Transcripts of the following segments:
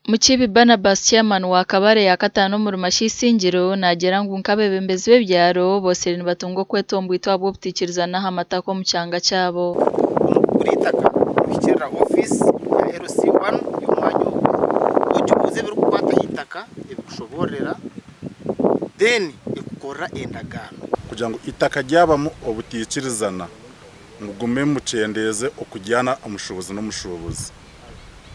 Mukiibi Barnabas Chairman wa Kabale ya kataano omuri Masha Isingiro naagira ngu nk'abeebembezi b'ebyaro boosire nibatunga okwetombwitwa ahabw'obutaikirizana aha mataka omu kyanga kyabo. Omu kugura eitaka nohikirira ofiisi ya LC1 y'omwanya ogwo ogibuuze ebirikukwata aha itaka ebikushoboororera then ekukorera endagaano. Kugira ngu eitaka ryabamu obutaikirizana mugume mukyendeeze okugyana omushuubuzi n'omushuubuzi.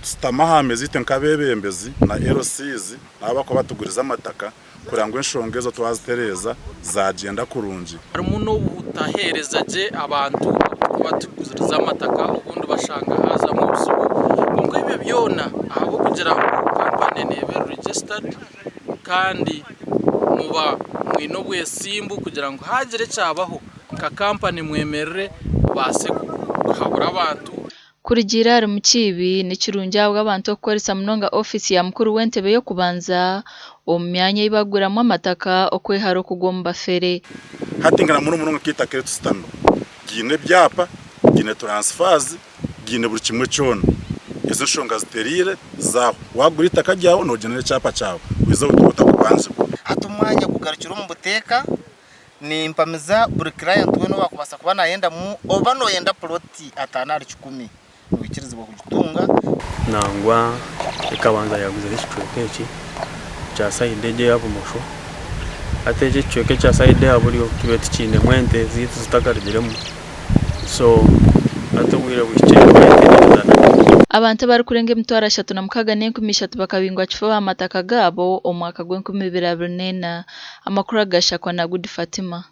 Tusitame aha meeza itwe nk'abeebembezi na LCs n'abu abarikuba batugurize amataka kureba ngu enshonga ezo twazitereeza zaagyenda kurungi. Harimu n'obutaheereza gye abantu abu turikuba tugurize amataka obundi bashanga haazamu obuzibu kwonka ebyo byona ahabw'okugira ngu kampani neeba eri registered kandi muba mwine obwesimbu kugira ngu haagira ekyabaho nka kampani mwemerere mubaase kuhabura abantu. Kurugiirira ahari Mukiibi, ni kirungi ahabw'abantu okukoresa munonga ofiisi ya mukuru w'entebe y'okubanza omu myanya ei baguramu amataka okwehara okugwa omu bafere. Hati nka na muno munonga nk'eitaka eri tusitami ryine ebyapa, ryine turansifaazi, ryine buri kimwe kyona. Ezo enshonga zitereire zaahwa. Waagura eitaka ryawe noogyenda n'ekyapa kyawe oize otakubanjibwa. Hati omwanya gugarukire omu buteeka Nimpamiza buri client weena owaakubaasa kuba naayendamu oba nooyenda puloti ataano ahari kikumi, noikirizibwa kugitunga. Nangwa ekabanza yaaguzaho ekicweka eki ekya sayidi egi eya bumosho, hati eki ekicweka ekya sayidi eya buryo tubaire tukiinemu ente zaitu zitakarugiremu so hati obwire buhikire kwetereeza. Abantu abarikurenga 36,300 bakabingwa kifo aha mataka gaabo omu mwaka gw'enkumi ibiri abiri n'ena. Amakuru agashakwa na Good Fatima.